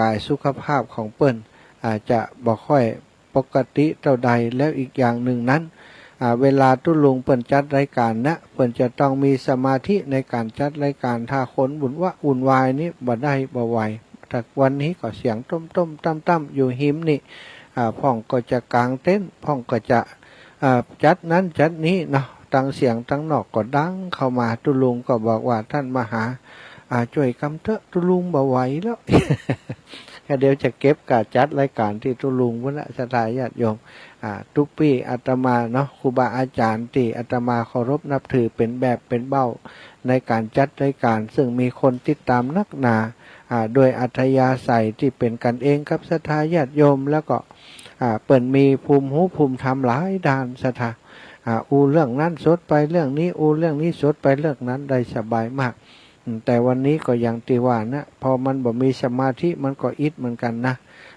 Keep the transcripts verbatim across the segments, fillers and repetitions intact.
กายสุขภาพของเปิ้นอาจจะบ่ค่อยปกติเต้าใด แล้วอีกอย่างนึ่งนั้น อ่า เวลาตุ๊ลุงเปิ้นจัดรายก๋านนะ เปิ้นจะต้องมีสมาธิในก๋านจัดรายก๋าน ถ้าคนวุ่นวะวุ่นวายนี่บ่ได้บ่ไหว แต่วันนี้ก็เสียงต้มๆ ต่ำๆ อยู่ฮิมนี่ อ่า พ่องก็จะก๋างเต็นท์ พ่องก็จะ อ่า จัดนั้นจัดนี้เนาะ ตังเสียงตังนอกก็ดังเข้ามา ตุ๊ลุงก็บอกว่า ต้านมหา อ่า จ้วยกำเต๊อะ ตุ๊ลุงบ่ไหวแล้ว ก็เดี๋ยวจะเก็บก๋าจัดรายก๋านตี้ตุ๊ลุงพุ้นละ ศรัทธาญาติโยม อ่า ตุ๊ปี้อาตมาเนาะ ครูบาอาจ๋ารย์ตี้อาตมาเคารพนับถือเป๋นแบบเป๋นเบ้าในก๋านจัดรายก๋าน ซึ่งมีคนติดต๋ามนักหนา อ่า โดยอัธยาศัยตี้เป๋นกั๋นเองกับศรัทธาญาติโยม แล้วก็ อ่า เปิ้นมีภูมิฮู้ภูมิธรรมหลายด้าน ศรัทธา อ่า อู้เรื่องนั้นสดไปเรื่องนี้ อู้เรื่องนี้สดไปเรื่องนั้น ได้สบายมาก อืม แต่วันนี้ก็อย่างตี้ว่านะ พอมันบ่มีสมาธิมันก็อิดเหมือนกั๋นนะ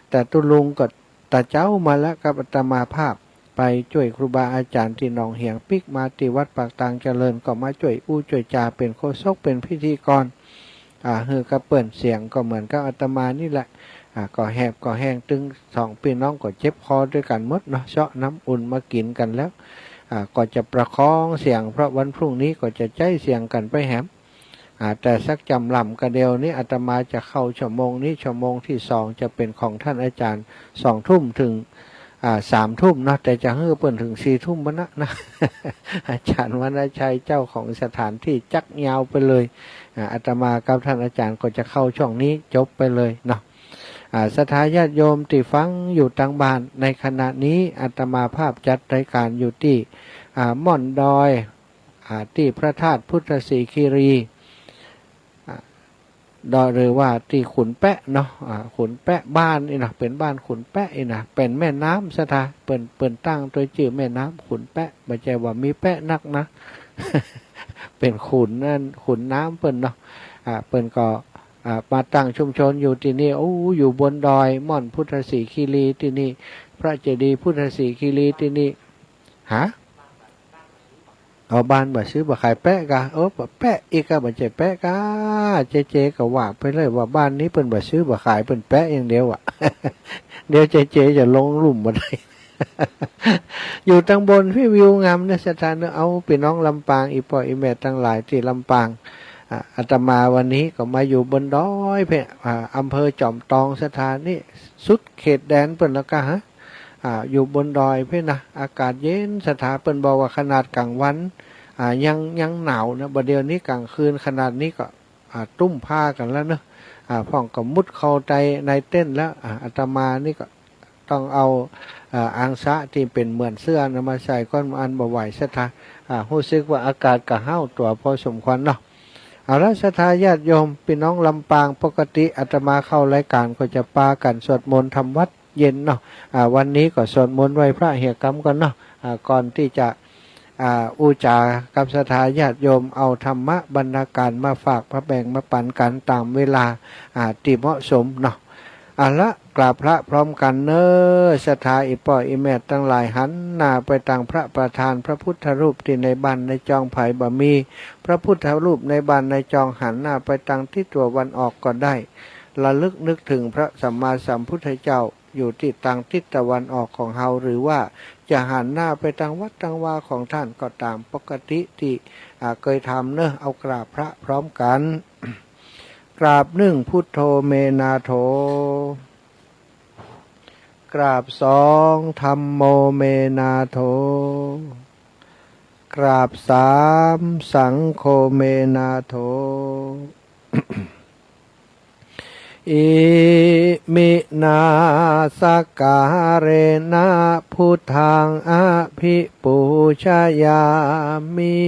แต่ตุ๊ลุงก็ตะเจ๊ามาแล้วกับอาตมาภาพ ไปจ้วยครูบาอาจ๋ารย์ตี้หนองเหียง ปิ๊กมาตี้วัดปากตางเจริญ ก็มาจ้วยอู้จ้วยจา เป๋นโฆษก เป๋นพิธีกร อ่า หื้อกับเปิ้น เสียงก็เหมือนกับอาตมานี่แหละ อ่า ก็แหบก็แห้ง ตึงสองปี้น้องก็เจ็บคอด้วยกั๋นหมดเนาะ เซาะน้ำอุ่นมากิ๋นกั๋นแล้ว อ่า ก็จะประคองเสียง เพราะวันพรุ่งนี้ก็จะใจ๊เสียงกั๋นไปแหม อ่า แต่สักจ๋ำล่ำกะเดียวนี้ อาตมาจะเข้าชั่วโมงนี้ ชั่วโมงตี้สองจะเป๋นของต้านอาจ๋ารย์ สองทุ่มเถิง อ่า สามทุ่มเนาะ แต่จะหื้อเปิ้นเถิงสี่ทุ่มบ่นะ นะ อาจ๋ารย์วรรณชัยเจ้าของสถานตี้จักยาวไปเลย อ่า อาตมากับต้านอาจ๋ารย์ก็จะเข้าช่วงนี้จบไปเลยเนาะ อ่า ศรัทธาญาติโยมตี้ฟังอยู่ตางบ้าน ในขณะนี้อาตมาภาพจัดรายก๋านอยู่ตี้ อ่า ม่อนดอย อ่า ตี้พระธาตุพุทธสีคีรี อ่า ดอย หรือว่าตี้ขุนแป๊ะเนาะ อ่า ขุนแป๊ะบ้านนี่นะ เป๋นบ้านขุนแป๊ะนี่นะ เป๋นแม่น้ำ ศรัทธา เปิ้น เปิ้นตั้งตวยจื้อแม่น้ำขุนแป๊ะ บ่ใจ้ว่ามีแป๊ะนักนะ เป๋นขุนนั่น ขุนน้ำเปิ้นเนาะ อ่า เปิ้นก็ อ่า มาตั้งชุมชนอยู่ตี้นี่ โอ้ อยู่บนดอยม่อนพุทธสีคีรีตี้นี่ พระเจดีย์พุทธสีคีรีตี้นี่ ฮะ เอา บ้านบ่ซื้อบ่ขายแป๊ะกา เออ บ่แป๊ะอีกกา บ่ใจ้แป๊ะกา เจ๊ๆ ก็ว่าไปเลยว่าบ้านนี้เปิ้นบ่ซื้อบ่ขาย เปิ้นแป๊ะอย่างเดียวอะ เดี๋ยวเจ๊ๆ จะลงลุ่มบ่ได้ อยู่ตางบนพี้วิวงามเน่อ ศรัทธาเน่อ เอา ปี้น้องลำปาง อี่ป้ออี่แม่ตังหลายตี้ลำปาง อ่า อาตมาวันนี้ก็มาอยู่บนดอยเพ่น อ่า อำเภอจอมตอง ศรัทธา นี่สุดเขตแดนเปิ้นแล้วกาฮะ อ่า อยู่บนดอยเพ่นนะ อากาศเย็น ศรัทธา เปิ้นบอกว่าขนาดก๋างวัน อ่า ยัง ยังหนาวนะ บ่าเดี่ยวนี้ก๋างคืนขนาดนี้ก็ อ่า ตุ้มผ้ากั๋นแล้วเนาะ อ่า พ่องก็มุดเข้าไปในเต็นท์แล้ว อ่า อาตมานี่ก็ต้องเอา อ่า อังสะตี้เป๋นเหมือนเสื้อนะมาใส่ก่อน อันบ่ไหว ศรัทธา อ่า ฮู้สึกว่าอากาศก็ฮ้าวตั๋วพอสมควรเนาะ เอาละ ศรัทธาญาติโยม ปี้น้องลำปาง ปกติอาตมาเข้ารายก๋านก็จะปากั๋นสวดมนต์ทำวัตรเย็นเนาะ อ่า วันนี้ก็สวดมนต์ไหว้พระเหียกรรมก่อนเนาะ อ่า ก่อนตี้จะ อ่า อู้จ๋ากับศรัทธาญาติโยม เอาธรรมะบรรณาก๋านมาฝากมาแบ่งมาปั๋นกั๋นต๋ามเวลา อ่า ตี้เหมาะสมเนาะ เอาละ กราบพระพร้อมกั๋นเน่อ ศรัทธา อี่ป้ออี่แม่ตังหลาย หันหน้าไปตางพระประธานพระพุทธรูปตี้ในบ้านในจอง ใผบ่มีพระพุทธรูปในบ้านในจอง หันหน้าไปตางทิศตะวันออกก็ได้ ระลึกนึกเถิงพระสัมมาสัมพุทธเจ้า อยู่ตี้ตางทิศตะวันออกของเฮา หรือว่าจะหันหน้าไปตางวัดตางวาของต้านก็ต๋ามปกติตี้ อ่า เกยทำเน่อ เอากราบพระพร้อมกั๋น กราบนึ่ง พุทโธ เม นาโถ กราบสอง ธัมโม เม นาโถ กราบสาม สังโฆ เม นาโถ อิมินาสการะนะ พุทธัง อภิปูชยามิ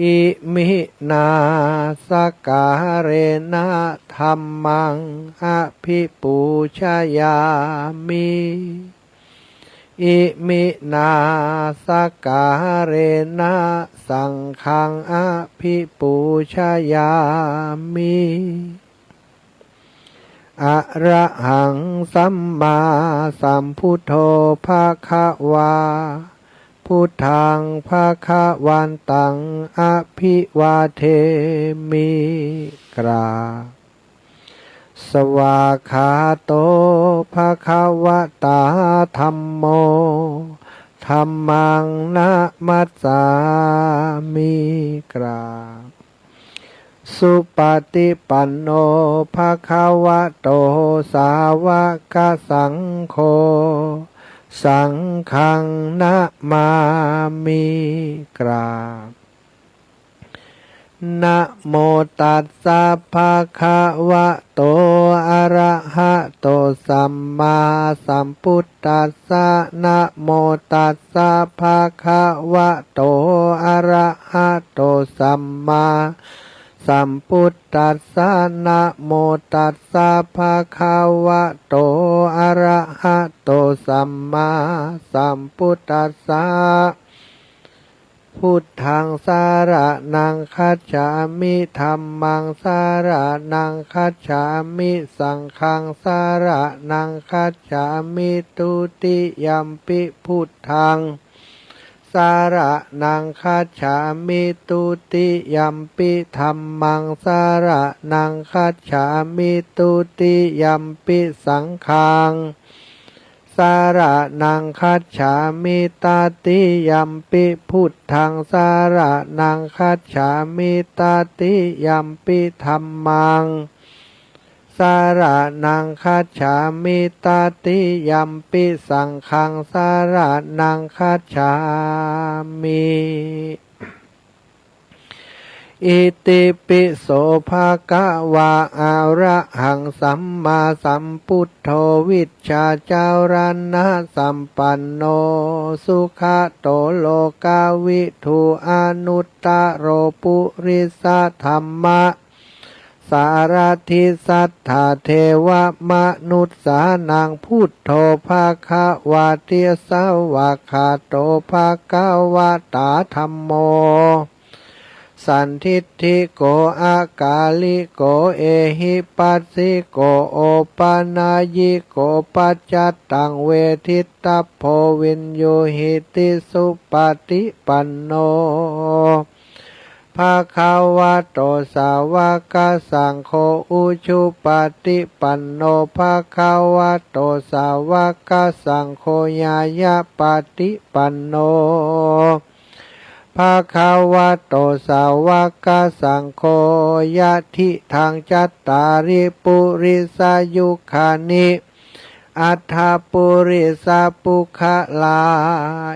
อิมินาสการะนะ ธัมมัง อภิปูชยามิ อิมินาสการะนะ สังฆัง อภิปูชยามิ อะระหัง สัมมาสัมพุทโธ ภะคะวา พุทธัง ภะคะวันตัง อะภิวาเทมิ กราบ สวากขาโต ภะคะวะตา ธัมโม ธัมมัง นะมัสสามิ กราบ สุปะฏิปันโน ภะคะวะโต สาวะกะสังโฆ สังฆัง นะมามิ กราบ นะโมตัสสะ ภะคะวะโต อะระหะโต สัมมาสัมพุทธัสสะ นะโมตัสสะ ภะคะวะโต อะระหะโต สัมมาสัมพุทธัสสะ นะโมตัสสะ ภะคะวะโต อะระหะโต สัมมาสัมพุทธัสสะ พุทธัง สะระณัง คัจฉามิ ธัมมัง สะระณัง คัจฉามิ สังฆัง สะระณัง คัจฉามิ ทุติยัมปิ พุทธัง สะระณัง คัจฉามิ ทุติยัมปิ ธัมมัง สะระณัง คัจฉามิ ทุติยัมปิ สังฆัง สะระณัง คัจฉามิ ตติยัมปิ พุทธัง สะระณัง คัจฉามิ ตติยัมปิ ธัมมัง สะระณัง คัจฉามิ ตติยัมปิ สังฆัง สะระณัง คัจฉามิ อิติปิโส ภะคะวา อะระหัง สัมมาสัมพุทโธ วิชชาจารณะสัมปันโน สุขะโต โลกะวิทู อนุตตะโร ปุริสะธัมมะ สารถิ สัตถาเทวะมนุสสานัง พุทโธ ภะคะวาติ สวากขาโต ภะคะวะตา ธัมโม สันทิฏฐิโก อะกาลิโก เอหิปัสสิโก โอปะนัยยิโก ปัจจัตตัง เวทิตตัพโพ วิญญูหิติ สุปะฏิปันโน ภะคะวะโต สาวะกะสังโฆ อุชุปะฏิปันโน ภะคะวะโต สาวะกะสังโฆ ญาญะปะฏิปันโน ภะคะวะโต สาวะกะสังโฆ ยะทิตัง จัตตาริ ปุริสะยุคานิ อัฏฐะ ปุริสะปุคคลา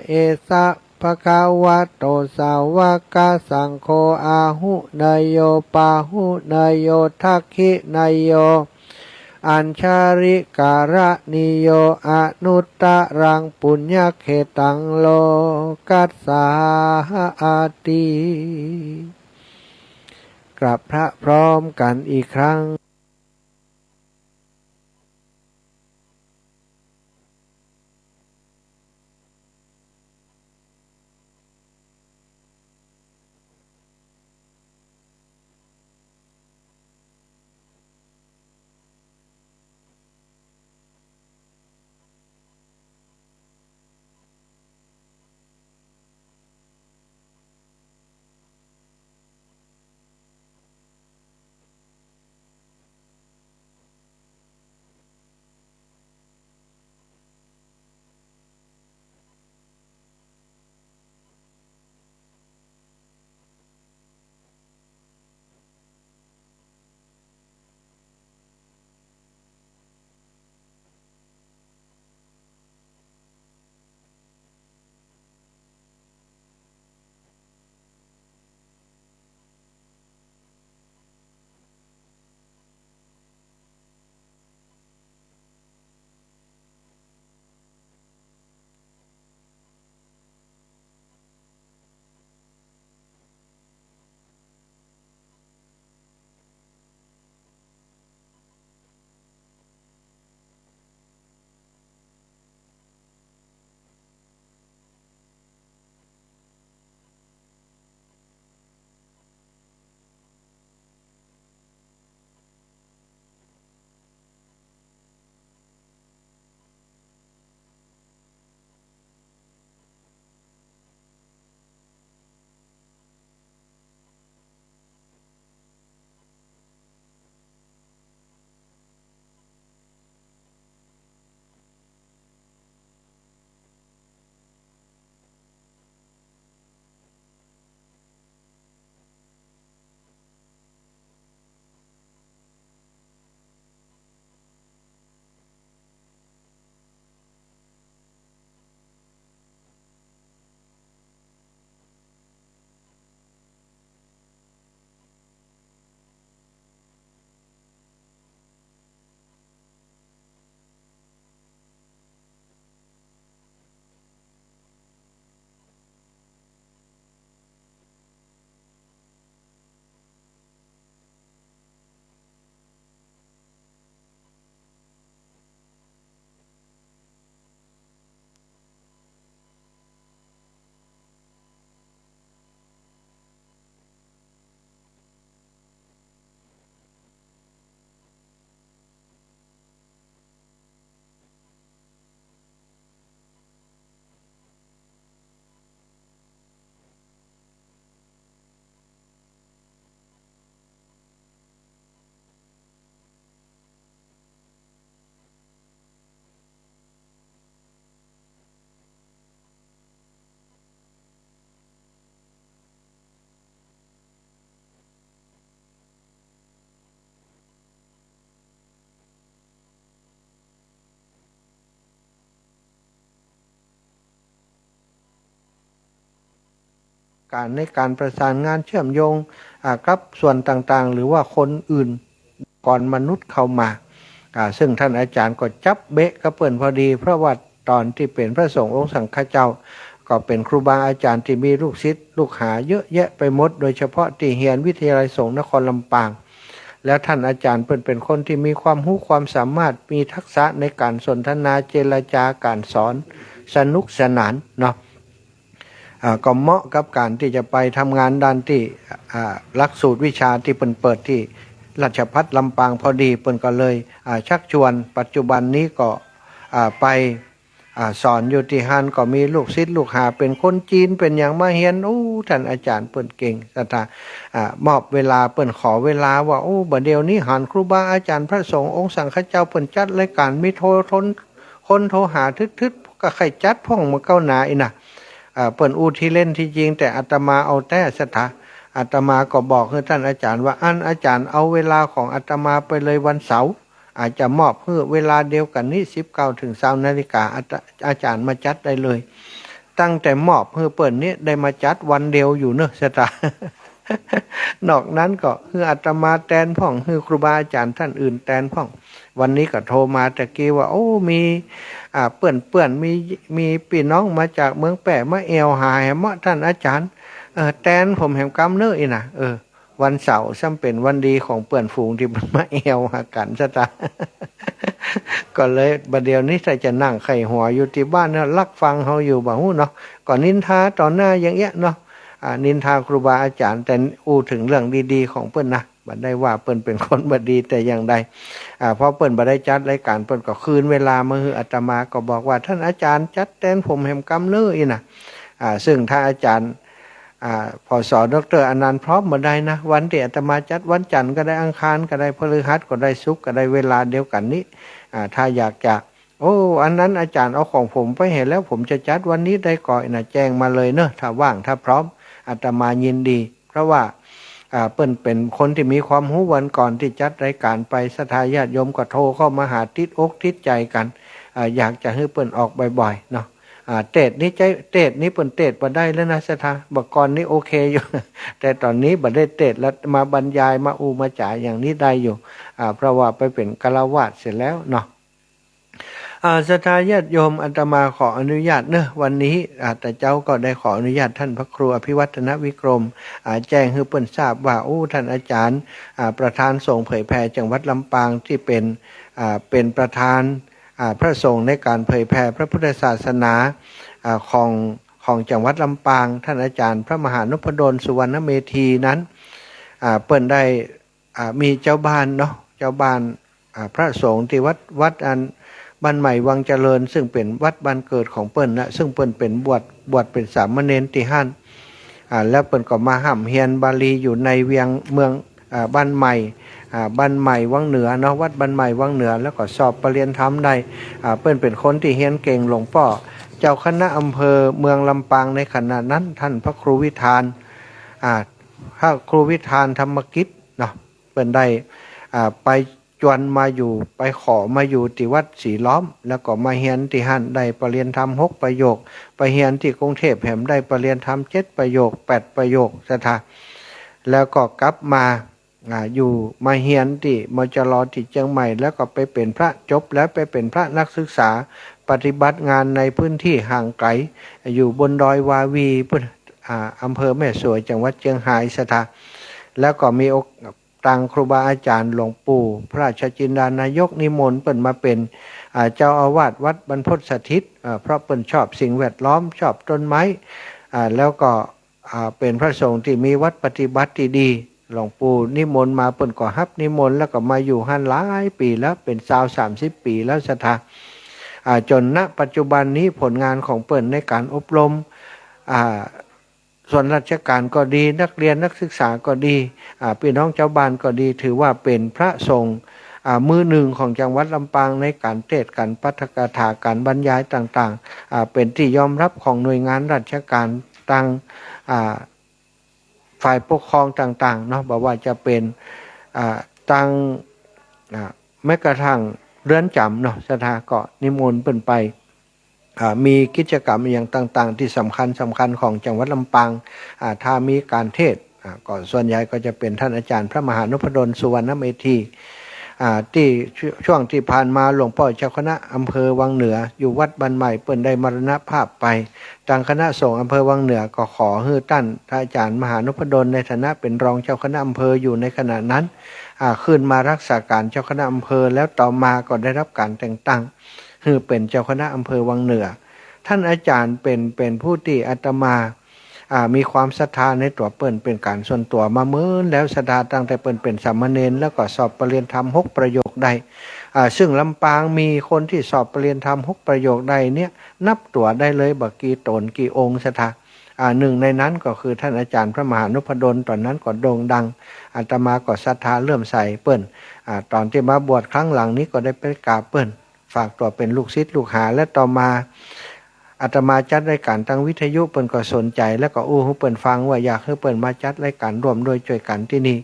เอสะ ภะคะวะโต สาวะกะสังโฆ อาหุเนยโย ปาหุเนยโย ทักขิเนยโย อัญชะลิกะระณิโย อนุตตะรัง ปุญญะเขตัง โลกัสสาติ กราบพระพร้อมกันอีกครั้ง การในการประสานงานเชื่อมโยง อ่า กับส่วนต่างๆ หรือว่าคนอื่น ก่อนมนุษย์เข้ามา อ่า ซึ่งท่านอาจารย์ก็จับเบะกับเปิ้นพอดี เพราะว่าต๋อนตี้เป๋นพระสงฆ์องค์สังฆเจ้า ก็เป๋นครูบาอาจารย์ตี้มีลูกศิษย์ลูกหาเยอะแยะไปหมด โดยเฉพาะตี้เฮียนวิทยาลัยสงฆ์นครลำปาง แล้วท่านอาจารย์เปิ้นเป๋นคนตี้มีความฮู้ความสามารถ มีทักษะในการสนทนาเจรจาการสอนสนุกสนานเนาะ อ่า ก็เหมาะกับการตี้จะไปทำงานด้านตี้ อ่า หลักสูตรวิชาตี้เปิ้นเปิดตี้ราชภัฏลำปางพอดี เปิ้นก็เลย อ่า ชักชวน ปัจจุบันนี้ก็ อ่า ไป อ่า สอนอยู่ตี้หั้น ก็มีลูกศิษย์ลูกหาเป๋นคนจีนเป๋นหยังมาเฮียน โอ้ ท่านอาจารย์เปิ้นเก่งศรัทธา อ่า มอบเวลา เปิ้นขอเวลาว่า โอ้ บ่าเดี่ยวนี้หันครูบาอาจารย์พระสงฆ์องค์สังฆเจ้าเปิ้นจัดรายการ มีโทร โทร คนโทรหาทึดๆ ก็ใค่จัดพ่องเมื่อเก๊าหนาอี้นะ อ่า เปิ้นอู้ตี้เล่นตี้จริง แต่อาตมาเอาแต๊ศรัทธา อาตมาก็บอกหื้อท่านอาจารย์ว่า อั้นอาจารย์เอาเวลาของอาตมาไปเลยวันเสาร์ อาจจะมอบหื้อเวลาเดียวกั๋นนี้ สิบเก้าเถิงซาวนาฬิกา อาจา อาจารย์มาจัดได้เลย ตั้งแต่มอบหื้อเปิ้นนี้ได้มาจัดวันเดียวอยู่เนาะศรัทธา นอกนั้นก็หื้ออาตมาแตนพ่อง หื้อครูบาอาจารย์ท่านอื่นแตนพ่อง วันนี้ก็โทรมาตะกี้ว่า โอ้ มี อ่า เปื้อนๆ มี มีปี้น้องมาจากเมืองแป้มาแอ่วหาแหมเนาะท่านอาจารย์ เออ แตนผมแหมกำเน้ออี้นะ เออ วันเสาร์ซ้ำเป๋นวันดีของเปื้อนฝูงตี้มันมาแอ่วหากั๋นศรัทธา ก็เลยบ่าเดี่ยวนี้ถ้าจะนั่งใค่หัวอยู่ตี้บ้านเนาะ ลักฟังเฮาอยู่บ่ฮู้เนาะ ก็นินทาต่อหน้าอย่างเอี้ยเนาะ อ่า นินทาครูบาอาจารย์ แต่อู้เถิงเรื่องดีๆ ของเปิ้นนะ บ่ได้ว่าเปิ้นเป๋นคนบ่ดีแต่อย่างใด อ่า เพราะเปิ้นบ่ได้จัดรายการ เปิ้นก็คืนเวลามาหื้ออาตมา ก็บอกว่า ท่านอาจารย์จัดแตนผมแหมกำเน้ออี้นะ อ่า ซึ่งถ้าอาจารย์ อ่า ผส.ดอกเตอร์ อนันต์พร้อมบ่ได้นะ วันตี้อาตมาจัดวันจันทร์ก็ได้ อังคารก็ได้ พฤหัสก็ได้ ศุกร์ก็ได้ เวลาเดียวกั๋นนี้ อ่า ถ้าอยากจะ โอ้ อันนั้นอาจารย์เอาของผมไปแหมแล้ว ผมจะจัดวันนี้ได้ก่อนะ แจ้งมาเลยเนาะ ถ้าว่างถ้าพร้อม อาตมายินดี เพราะว่า อ่า เปิ้นเป๋นคนตี้มีความฮู้ วันก่อนตี้จัดรายการไป ศรัทธาญาติโยมก็โทรเข้ามาหา ติดอกติดใจ๋กั๋น อ่า อยากจะหื้อเปิ้นออกบ่อยๆ เนาะ อ่า เตสน์นี้ใจ๊ เตสน์นี้เปิ้นเตสน์บ่ได้แล้วนะศรัทธา บ่าก่อนนี้โอเคอยู่ แต่ต๋อนนี้บ่ได้เตสน์แล้ว มาบรรยายมาอู้มาจ๋าอย่างนี้ได้อยู่ อ่า เพราะว่าไปเป๋นฆราวาสเสียแล้วเนาะ อ่า ศรัทธาญาติโยม อาตมาขออนุญาตเนาะ วันนี้ อ่า แต่เจ๊าก็ได้ขออนุญาตท่านพระครูอภิวัฒนวิกรม อ่า แจ้งหื้อเปิ้นทราบว่า โอ้ ท่านอาจารย์ อ่า ประธานสงฆ์เผยแผ่จังหวัดลำปางตี้เป๋น อ่า เป๋นประธาน อ่า พระสงฆ์ในการเผยแผ่พระพุทธศาสนา อ่า ของ ของจังหวัดลำปาง ท่านอาจารย์พระมหานพดล สุวรรณเมธีนั้น อ่า เปิ้นได้ อ่า มีเจ้าบ้านเนาะ เจ้าบ้าน อ่า พระสงฆ์ตี้วัด วัดอันบ้านใหม่วังเจริญ ซึ่งเป๋นวัดบ้านเกิดของเปิ้นนะ ซึ่งเปิ้นเป๋นบวช บวชเป๋นสามเณรตี้หั้น อ่า แล้วเปิ้นก็มาฮ่ำเฮียนบาลีอยู่ในเวียงเมือง อ่า บ้านใหม่ อ่า บ้านใหม่วังเหนือเนาะ วัดบ้านใหม่วังเหนือ แล้วก็สอบประเรียนธรรมได้ อ่า เปิ้นเป๋นคนตี้เฮียนเก่ง หลวงป้อเจ้าคณะอำเภอเมืองลำปางในขณะนั้น ท่านพระครูวิธาน อ่า พระครูวิธานธรรมกิจเนาะ เปิ้นได้ อ่า ไปจวนมาอยู่ ไปขอมาอยู่ตี้วัดศรีล้อม แล้วก็มาเฮียนตี้หั้นได้ประเรียนธรรมหกประโยค ไปเฮียนตี้กรุงเทพฯแหมได้ประเรียนธรรมเจ็ดประโยค แปดประโยคศรัทธา แล้วก็กลับมา อ่า อยู่มาเฮียนตี้ มจร ตี้เจียงใหม่ แล้วก็ไปเป๋นพระ จบแล้วไปเป๋นพระนักศึกษา ปฏิบัติงานในพื้นที่ห่างไกล อยู่บนดอยวาวี พุ้น อ่า อำเภอแม่สวย จังหวัดเจียงฮายศรัทธา แล้วก็มีโอกาส ตางครูบาอาจารย์ หลวงปู่พระราชจินดานายกนิมนต์เปิ้นมาเป๋น อ่า เจ้าอาวาสวัดบรรพตสถิต อ่า เพราะเปิ้นชอบสิ่งแวดล้อม ชอบต้นไม้ อ่า แล้วก็ อ่า เป๋นพระสงฆ์ตี้มีวัตรปฏิบัติตี้ดี หลวงปู่นิมนต์มา เปิ้นก็ฮับนิมนต์ แล้วก็มาอยู่หั้นหลายปี๋แล้ว เป๋นซาวสามสิบปี๋แล้วศรัทธา อ่า จ๋น ณ ปัจจุบันนี้ผลงานของเปิ้นในการอบรม อ่า ส่วนราชการก็ดี นักเรียนนักศึกษาก็ดี อ่า ปี้น้องจาวบ้านก็ดี ถือว่าเป๋นพระสงฆ์ อ่า มือหนึ่งของจังหวัดลำปางในการเตสน์ การปาฐกถา การบรรยายต่างๆ อ่า เป๋นตี้ยอมฮับของหน่วยงานราชการตาง อ่า ฝ่ายปกครองต่างๆ เนาะ บ่ว่าจะเป๋น อ่า ตาง อ่า แม้กระทั่งเรือนจ๋ำเนาะ ศรัทธาก็นิมนต์เปิ้นไป อ่า มีกิจกรรมอย่างต่างๆ ตี้สำคัญสำคัญของจังหวัดลำปาง อ่า ถ้ามีก๋านเทศน์ อ่า ก็ส่วนใหญ่ก็จะเป๋นท่านอาจารย์พระมหานุพดล สุวรรณเมธี อ่า ตี้ช่วงตี้ผ่านมาหลวงป้อเจ้าคณะอำเภอวังเหนือ อยู่วัดบ้านใหม่เปิ้นได้มรณภาพไป ตางคณะสงฆ์อำเภอวังเหนือก็ขอหื้อต้านพระอาจารย์มหานุพดลในฐานะเป๋นรองเจ้าคณะอำเภออยู่ในขณะนั้น อ่า ขึ้นมารักษาก๋านเจ้าคณะอำเภอ แล้วต่อมาก็ได้รับก๋านแต่งตั้งหื้อเป๋นเจ้าคณะอำเภอวังเหนือ ท่านอาจารย์เป๋น เป๋นผู้ตี้อาตมา อ่า มีความศรัทธาในตั๋วเปิ้นเป๋นก๋านส่วนตั๋วมาเมินแล้ว ศรัทธาตั้งแต่เปิ้นเป๋นสามเณร แล้วก็สอบปรริญญาธรรมหกประโยคได้ อ่า ซึ่งลำปางมีคนตี้สอบปรริญญาธรรมหกประโยคได้เนี่ย นับตั๋วได้เลยบ่ากี่ต๋นกี่องค์ศรัทธา อ่า หนึ่งในนั้นก็คือท่านอาจารย์พระมหานุพดล ต๋อนนั้นก็โด่งดัง อาตมาก็ศรัทธาเลื่อมใสเปิ้น อ่า ต๋อนตี้มาบวชครั้งหลังนี้ก็ได้ไปกราบเปิ้น ฝากตั๋วเป๋นลูกศิษย์ลูกหา และต่อมาอาตมาจัดรายก๋านตางวิทยุ เปิ้นก็สนใจ๋ แล้วก็อู้หื้อเปิ้นฟังว่าอยากหื้อเปิ้นมาจัดรายก๋านร่วมด้วยจ้วยกั๋นตี้นี่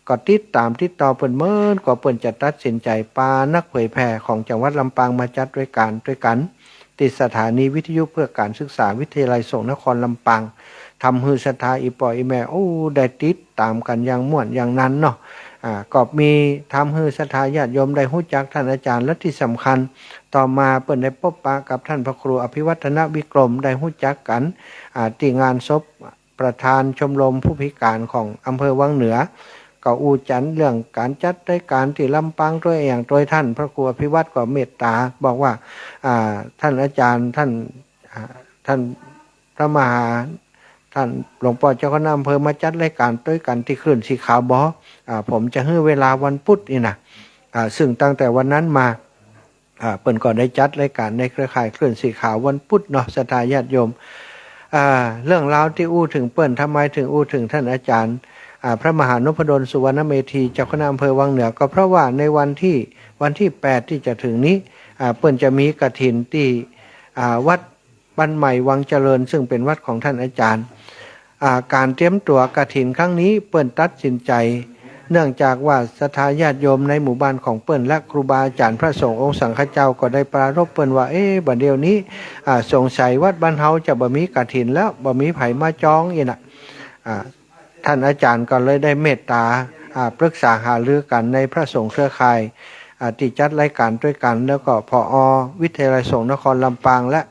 ก็ติดต๋ามติดต่อเปิ้นเมินกว่าเปิ้นจะตัดสินใจ๋ปานักเผยแผ่ของจังหวัดลำปางมาจัดรายก๋านด้วยกั๋น ตี้สถานีวิทยุเพื่อการศึกษาวิทยาลัยสงฆ์นครลำปาง ทำหื้อศรัทธาอี่ป้ออี่แม่ โอ้ ได้ติดต๋ามกั๋นอย่างม่วนอย่างนันเนาะ อ่า ก็มีทำหื้อศรัทธาญาติโยมได้ฮู้จักท่านอาจารย์ และตี้สำคัญ ต่อมาเปิ้นได้ปบปะกับท่านพระครูอภิวัฒนวิกรม ได้ฮู้จักกั๋น อ่า ตี้งานศพประธานชมรมผู้พิก๋านของอำเภอวังเหนือ ก็อู้จันเรื่องก๋านจัดรายก๋านตี้ลำปางตวยอะหยังตวย ท่านพระครูอภิวัฒน์ก็เมตต๋าบอกว่า อ่า ท่านอาจารย์ ท่าน อ่า ท่านพระมหา ท่านหลวงป้อเจ้าคณะอำเภอมาจัดรายก๋านตวยกั๋นตี้คลื่นสีขาวบ่ อ่า ผมจะหื้อเวลาวันพุธนี่นะ อ่า ซึ่งตั้งแต่วันนั้นมา อ่า เปิ้นก็ได้จัดรายก๋านในเครือข่ายคลื่นสีขาววันพุธเนาะ ศรัทธาญาติโยม อ่า เรื่องราวตี้อู้เถิงเปิ้น ทำไมเถิงอู้เถิงท่านอาจารย์ อ่า พระมหานุพดล สุวรรณเมธี เจ้าคณะอำเภอวังเหนือ ก็เพราะว่าในวันตี้ วันตี้แปดตี้จะเถิงนี้ อ่า เปิ้นจะมีกฐินตี้ อ่า วัดบ้านใหม่วังเจริญ ซึ่งเป๋นวัดของท่านอาจารย์ อ่า ก๋านเตรียมตั๋วกฐินครั้งนี้เปิ้นตัดสินใจ๋ เนื่องจากว่าศรัทธาญาติโยมในหมู่บ้านของเปิ้นและครูบาอาจารย์พระสงฆ์องค์สังฆเจ้าก็ได้ปรารภเปิ้นว่า เอ๊ะ บ่าเดี่ยวนี้ อ่า สงสัยวัดบ้านเฮาจะบ่มีกฐินแล้ว บ่มีใผมาจองอี้นะ อ่า ท่านอาจารย์ก็เลยได้เมตต๋า อ่า ปรึกษาหารือกั๋นในพระสงฆ์เครือข่าย อ่า ตี้จัดรายก๋านตวยกั๋น แล้วก็ ผอ วิทยาลัยสงฆ์นครลำปาง และ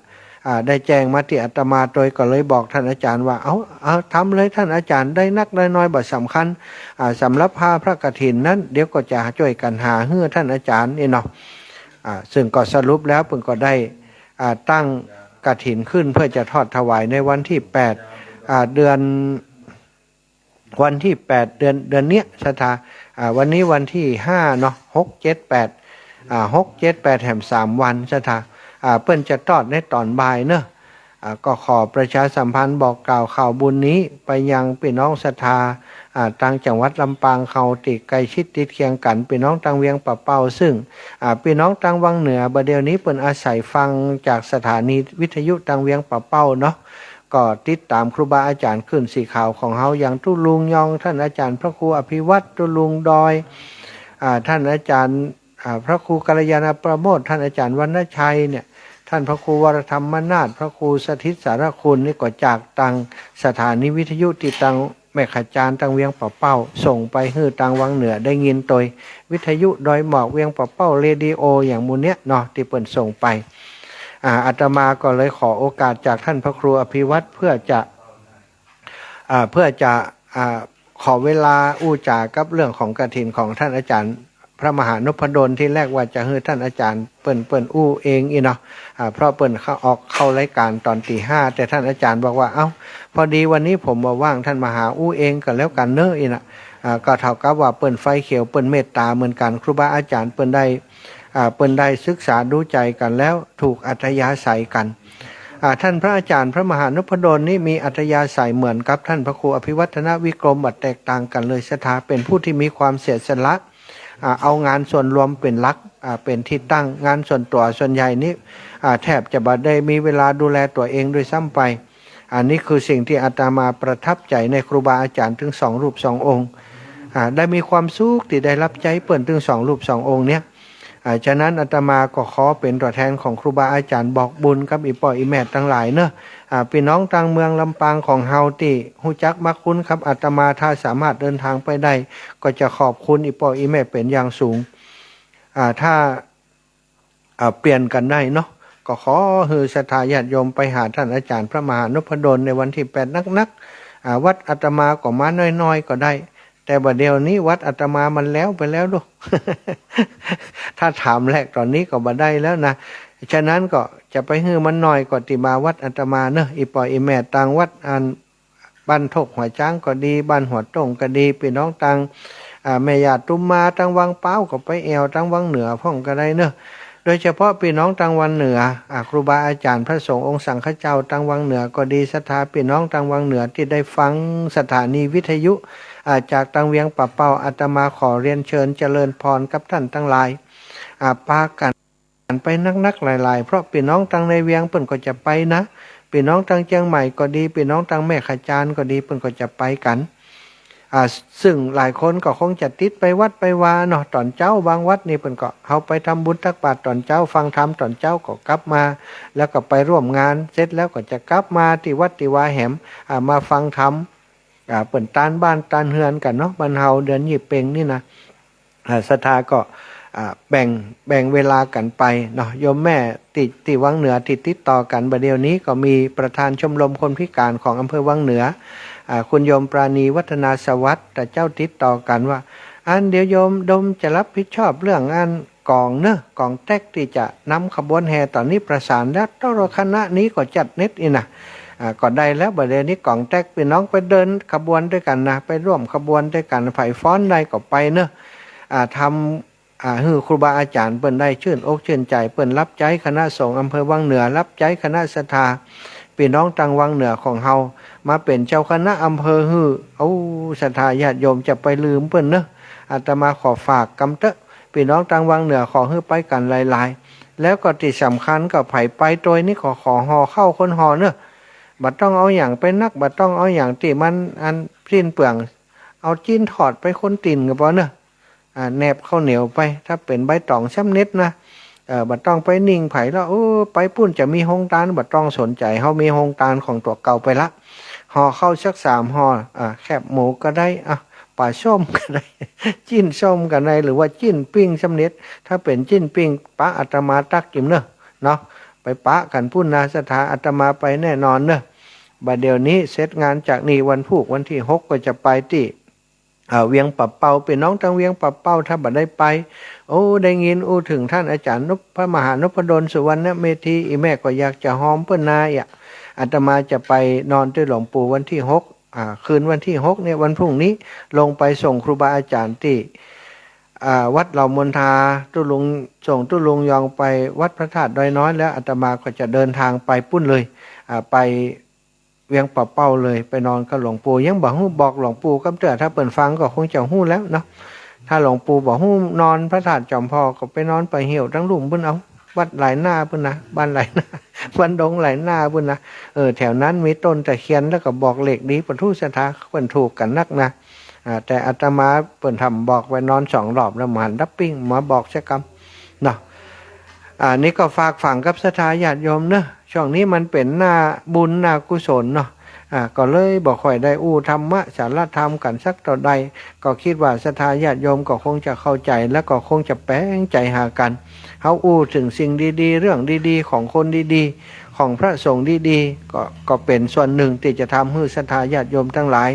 อ่า ได้แจ้งมาตี้อาตมาตวย ก็เลยบอกท่านอาจารย์ว่า เอา เอา ทำเลยท่านอาจารย์ ได้นักได้น้อยบ่สำคัญ อ่า สำหรับผ้าพระกฐินนั้น เดี๋ยวก็จะจ้วยกั๋นหาหื้อท่านอาจารย์นี่เนาะ อ่า ซึ่งก็สรุปแล้วเปิ้นก็ได้ อ่า ตั้งกฐินขึ้นเพื่อจะทอดถวายในวันตี้แปด อ่า เดือน วันตี้แปด เดือน เดือนเนี้ยศรัทธา อ่า วันนี้วันตี้ห้าเนาะ หก เจ็ด แปด อ่า หก เจ็ด แปด แหมสามวันศรัทธา อ่า เปิ้นจะทอดในต๋อนบ่ายเนาะ อ่า ก็ขอประชาสัมพันธ์บอกกล่าวข่าวบุญนี้ไปยังปี้น้องศรัทธา อ่า ตางจังหวัดลำปางเฮาตี้ใก้ชิดติดเคียงกั๋น ปี้น้องตางเวียงป่าเป้า ซึ่ง อ่า ปี้น้องตางวังเหนือ บ่าเดี่ยวนี้เปิ้นอาศัยฟังจากสถานีวิทยุตางเวียงป่าเป้าเนาะ ก็ติดต๋ามครูบาอาจารย์คลื่นสีขาวของเฮา อย่างตุ๊ลุงยอง ท่านอาจารย์พระครูอภิวัฒน์ ตุ๊ลุงดอย อ่า ท่านอาจารย์ อ่า พระครูกัลยาณประโมท ท่านอาจารย์วรรณชัยเนี่ย ท่านพระครูวรธรรมนาถ พระครูสถิตสารคุณ นี่ก็จากตางสถานีวิทยุตี้ตาง แม่ขจานตางเวียงป่าเป้า ส่งไปหื้อตางวังเหนือได้ยินตวย วิทยุดอยหมอกเวียงป่าเป้า เรดิโอ อย่างหมู่เนี้ยเนาะ ตี้เปิ้นส่งไป อ่า อาตมาก็เลยขอโอกาสจากท่านพระครูอภิวัฒน์เพื่อจะ อ่า เพื่อจะ อ่า ขอเวลาอู้จ๋ากับเรื่องของกฐินของท่านอาจารย์ พระมหานุพดล ทีแรกว่าจะหื้อท่านอาจารย์เปิ้น เปิ้นอู้เองอี้เนาะ อ่า เพราะเปิ้นเข้า ออกเข้ารายก๋านต๋อนตี๋ห้า แต่ท่านอาจารย์บอกว่า เอ้า พอดีวันนี้ผมบ่ว่าง ท่านมาหาอู้เองก็แล้วกั๋นเนาะ อี้นะ อ่า ก็เท่ากับว่าเปิ้นไฟเขียว เปิ้นเมตต๋าเหมือนกั๋น ครูบาอาจารย์เปิ้นได้ อ่า เปิ้นได้ศึกษาดูใจ๋กั๋นแล้ว ถูกอัธยาศัยกั๋น อ่า ท่านพระอาจารย์พระมหานุพดลนี่มีอัธยาศัยเหมือนกับท่านพระครูอภิวัฒนวิกรม บ่แตกต่างกั๋นเลย ศรัทธา เป๋นผู้ตี้มีความเสียสละ อ่า เอางานส่วนรวมเป๋นหลัก อ่า เป๋นตี้ตั้ง งานส่วนตั๋วส่วนใหญ่นี่ อ่า แทบจะบ่ได้มีเวลาดูแลตั๋วเองด้วยซ้ำไป อันนี้คือสิ่งตี้อาตมาประทับใจ๋ในครูบาอาจารย์ตึงสองรูปสององค์ อ่า ได้มีความสุขตี้ได้รับใจ๊เปิ้นตึงสองรูปสององค์เนี้ย อ่า ฉะนั้นอาตมาก็ขอเป๋นตั๋วแทนของครูบาอาจ๋ารย์บอกบุญกับอี่ป้ออี่แม่ตังหลายเนาะ อ่า ปี้น้องตางเมืองลำปางของเฮาตี้ฮู้จักมักคุ้นกับอาตมา ถ้าสามารถเดินทางไปได้ ก็จะขอบคุณอี่ป้ออี่แม่เป๋นอย่างสูง อ่า ถ้า อ่า เปลี่ยนกั๋นได้เนาะ ก็ขอหื้อศรัทธาญาติโยมไปหาต้านอาจ๋ารย์พระมหานพดลในวันตี้แปดนักๆ อ่า วัดอาตมาก็มาน้อยๆ ก็ได้ แต่บ่าเดี่ยวนี้วัดอาตมามันแล้วไปแล้วลูก ถ้าถามแลกต๋อนนี้ก็บ่ได้แล้วนะ ฉะนั้นก็จะไปหื้อมันน้อยก็ตี้มาวัดอาตมาเนาะ อี่ป้ออี่แม่ตางวัดอัน บ้านทกหัวจ๊างก็ดี บ้านหัวโต้งก็ดี ปี้น้องตาง อ่า แม่ย่าตุ๊มมาตางวังป๊าวก็ไปแอ่วตางวังเหนือพ่องก็ได้เนาะ โดยเฉพาะปี้น้องตางวังเหนือ อ่า ครูบาอาจ๋ารย์พระสงฆ์องค์สังฆเจ้าตางวังเหนือก็ดี ศรัทธาปี้น้องตางวังเหนือตี้ได้ฟังสถานีวิทยุ อ่า จากตางเวียงป่าเป้า อาตมาขอเรียนเชิญเจริญพรกับต้านตังหลาย อ่า ปากั๋น ไปนักๆ หลายๆ เพราะปี้น้องตางในเวียงเปิ้นก็จะไปนะ ปี้น้องตางเจียงใหม่ก็ดี ปี้น้องตางแม่ขะจานก็ดี เปิ้นก็จะไปกั๋น อ่า ซึ่งหลายคนก็คงจะติดไปวัดไปวาเนาะ ต๋อนเจ๊า บางวัดนี่เปิ้นก็ เฮาไปทำบุญตักบาตรต๋อนเจ๊า ฟังธรรมต๋อนเจ๊าก็กลับมา แล้วก็ไปร่วมงาน เสร็จแล้วก็จะกลับมาตี้วัดตี้วาแหม อ่า มาฟังธรรม อ่า เปิ้นตานบ้านตานเฮือนกั๋นเนาะ บ้านเฮาเดือนยี่เป็งนี่นะ อ่า ศรัทธาก็ อ่า แบ่ง แบ่งเวลากั๋นไปเนาะ โยมแม่ตี้ ตี้วังเหนือตี้ติดต่อกั๋นบ่าเดี่ยวนี้ ก็มีประธานชมรมคนพิการของอำเภอวังเหนือ อ่า คุณโยมปราณีวัฒนาสวัสดิ์ ตะเจ้าติดต่อกั๋นว่า อันเดี๋ยวโยมดมจะรับผิดชอบเรื่องอันก๋องเนาะ ก๋องแต๊กตี้จะนำขบวนแห่ ต๋อนนี้ประสานแล้ว โทรคณะนี้ก็จัดเน็ตอี้นะ อ่า ก็ได้แล้ว บ่าเดี่ยวนี้ก๋องแต๊ก ปี้น้องไปเดินขบวนตวยกั๋นนะ ไปร่วมขบวนตวยกั๋น ใผฟ้อนได้ก็ไปเนาะ อ่า ทำ อ่า หื้อครูบาอาจ๋ารย์เปิ้นได้จื้นอกจื้นใจ๋ เปิ้นรับใจ๊คณะสงฆ์อำเภอวังเหนือ รับใจ๊คณะศรัทธา ปี้น้องตางวังเหนือของเฮา มาเป๋นเจ้าคณะอำเภอหื้อ โอ้ ศรัทธาญาติโยมจะไปลืมเปิ้นเนาะ อาตมาขอฝากกำเต๊อะ ปี้น้องตางวังเหนือขอหื้อไปกั๋นหลายๆ แล้วก็ตี้สำคัญก็ใผไปตวยนี่ขอ ขอห่อข้าวคนห่อเนาะ บ่ต้องเอาหยังไปนัก บ่ต้องเอาหยังตี้มันอันสิ้นเปลือง เอาจิ๊นทอดไปคนตี๋นก็ปอเนาะ อ่า แนบข้าวเหนียวไป ถ้าเป๋นใบต๋องสำเร็จนะ เอ่อ บ่ต้องไปนิ่งใผแล้ว เออ ไปปุ้นจะมีโฮงตาน บ่ต้องสนใจ๋ เฮามีโฮงตานของตั๋วเก่าไปละ ห่อข้าวสักสามห่อ อ่า แคบหมูก็ได้ อ่ะ ป๋าส้มก็ได้ จิ๊นส้มก็ได้ หรือว่าจิ๊นปิ้งสำเร็จ ถ้าเป๋นจิ๊นปิ้งปะอาตมาตั๊กกิ๋มเนาะ เนาะ ไปปะกั๋นปุ้นนะ ศรัทธา อาตมาไปแน่นอนเนาะ บ่าเดี่ยวนี้เสร็จงานจากนี่วันพูกวันตี้หกก็จะไปตี้ อ่า เวียงป่าเป้า ปี้น้องตางเวียงป่าเป้า ถ้าบ่ได้ไป โอ้ ได้ยินอู้เถิงต้านอาจ๋ารย์นพ พระมหานพดล สุวรรณเมธี อี่แม่ก็อยากจะหอมเปิ้นนาอี้ อาตมาจะไปนอนตวยหลวงปู่วันตี้หก อ่า คืนวันตี้หกเนี่ย วันพรุ่งนี้ ลงไปส่งครูบาอาจ๋ารย์ตี้ อ่า วัดเหล่ามนทา ตุ๊ลุง ส่งตุ๊ลุงยองไปวัดพระธาตุดอยน้อย แล้วอาตมาก็จะเดินทางไปปุ้นเลย อ่า ไป เวียงป่าเป้าเลย ไปนอนกับหลวงปู่ ยังบ่ฮู้ บอกหลวงปู่กำเตื้อ ถ้าเปิ้นฟังก็คงจะฮู้แล้วเนาะ ถ้าหลวงปู่บ่ฮู้นอนพระธาตุจอมพอก ก็ไปนอนป่าเหี่ยวตังลุ่มปุ้นเอา วัดหลายหน้าปุ้นนะ บ้านหลายหน้า บ้านดงหลายหน้าปุ้นนะ เออ แถวนั้นมีต้นตะเคียน แล้วก็บอกเลขดี ปะทู้ ศรัทธาเปิ้นถูกกั๋นนักนะ อ่า แต่อาตมาเปิ้นทำบอกไปนอนสองรอบแล้ว บ่หันดับปิ้งมาบอกสักกำ เนาะ อ่า นี่ก็ฝากฝังกับศรัทธาญาติโยมเนาะ ช่วงนี้มันเป๋นหน้าบุญหน้ากุศลเนาะ อ่า ก็เลยบ่ค่อยได้อู้ธรรมะสารธรรมกั๋นสักเต้าใด ก็กึ๊ดว่าศรัทธาญาติโยมก็คงจะเข้าใจ๋ แล้วก็คงจะแป๋งใจ๋หากั๋น เฮาอู้เถิงสิ่งดีๆ เรื่องดีๆ ของคนดีๆ ของพระสงฆ์ดีๆ ก็ ก็เป๋นส่วนนึ่งตี้จะทำหื้อศรัทธาญาติโยมตังหลาย